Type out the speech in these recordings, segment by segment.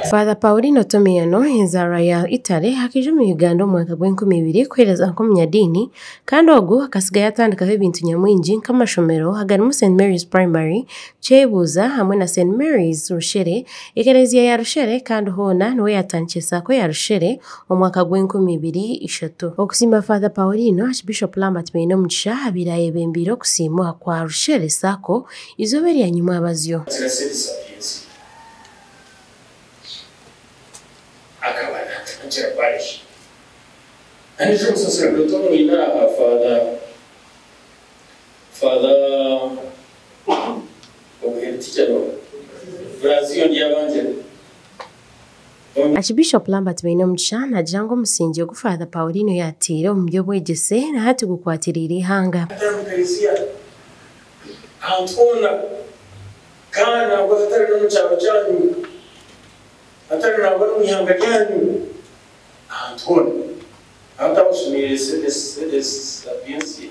Father Paulino Tomiano, enzaarwa ya Italy akaija omu Uganda omu mwaka gw'enkumi ibiri kuheereza nk'omunyadiini kandi ogu akasiga yaatandikaho ebintu nyamwingi nk'amashomero agarimu St Mary's Primary, Kyebuuza hamwe na St Mary's Rushere, ekereziya ya Rushere kandi hoona niwe yaatandikire SACCO ya Rushere omu mwaka gw'2003. Okusiima Father Paulino, Archbishop Lambert Bainomugisha abaire ayebembeire okusiimwa kwa Rushere SACCO eizooba erya nyimwabazyo. Sapientia akaba naatandikira parish kandi ejo omusaserdooti omwine aha Father obuheritikyano Brazil ndyabangira. Archbishop Lambert Bainomugisha naagira ngu omusingi ogu Father Paulino yaataire omu by'obwegyese na hati gukwatiriire eihanga. Atari ahantu hoona kandi ntabwo hatari no mu kyaro kyanyu, hatari ntabwo no mu ihanga ryanyu, ahantu hoona aho utabashumiire Sapientia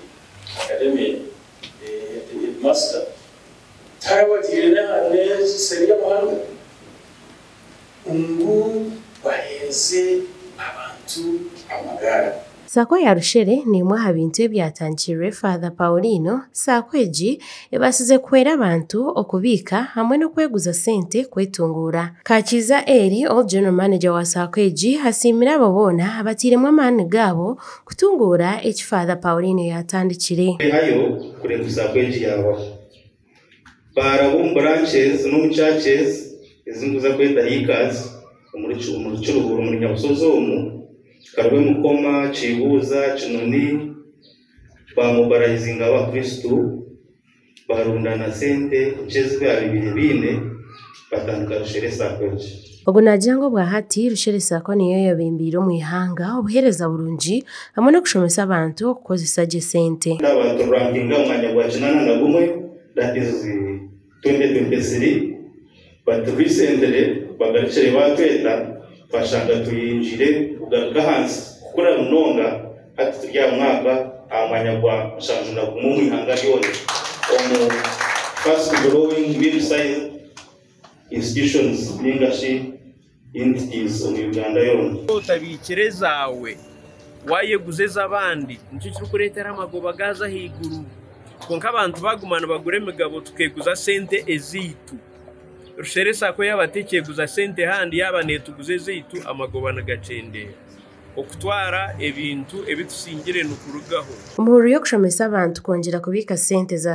Academy headmaster tarabagiire n'eseri y'amahanga ngu baheeze abantu amagara. SACCO ya Rushere n'emwe aha bintu ebyatandikirwe Father Paulino. SACCO egi ebaasize kuhwera abantu okubiika hamwe n'okweguza sente kwetunguura. Kakiiza Eri, Old General Manager wa SACCO egi asiimire abo boona abatairemu amaani gaabo kutunguura eki Father Paulino yaatandikire. Hayo kureeba SACCO egi yabaho baraba omu branches n'omu churches ezinkuza kweta HICAs omuri Kiruhura, omuri Nyabusozi, omu Karwe, Mukoma, Kibuuza, Kinoni, bamobilizinga abakristu barundana sente nk'ezi babire biine batandika Rushere SACCO egi. Ogu naagira ngu obwahati Rushere SACCO niyo yebembeire omu ihanga obuheereza burungi hamwe n'okushomesa abantu okukozesa gye sente. Abantu rankinga omu mwanya gwa 81, that is 2023, but recently bagarukire batweta twashanga tuyinjire kugaruka ahansi kukura munonga. Hati turi aha mwaka aha mwanya gwa 71 omu ihanga ryona omu fast growing mid size institutions ningashi entities omu Uganda yoona. Otabiikire zaawe, wayeguza ez'abandi, nikyo kirikureetera amagoba gaaza ahaiguru. Kwonka abantu baguma nibagura emigabo tukeguza sente ezaitu, Rushere SACCO yaaba tekyeguza sente handi, yaaba netuguza ezaitu, amagoba nigakyendeera, okutwara ebintu ebitusingire nikurugaho. Omuhururu y'okushomesa abantu kwongyera kubiika sente za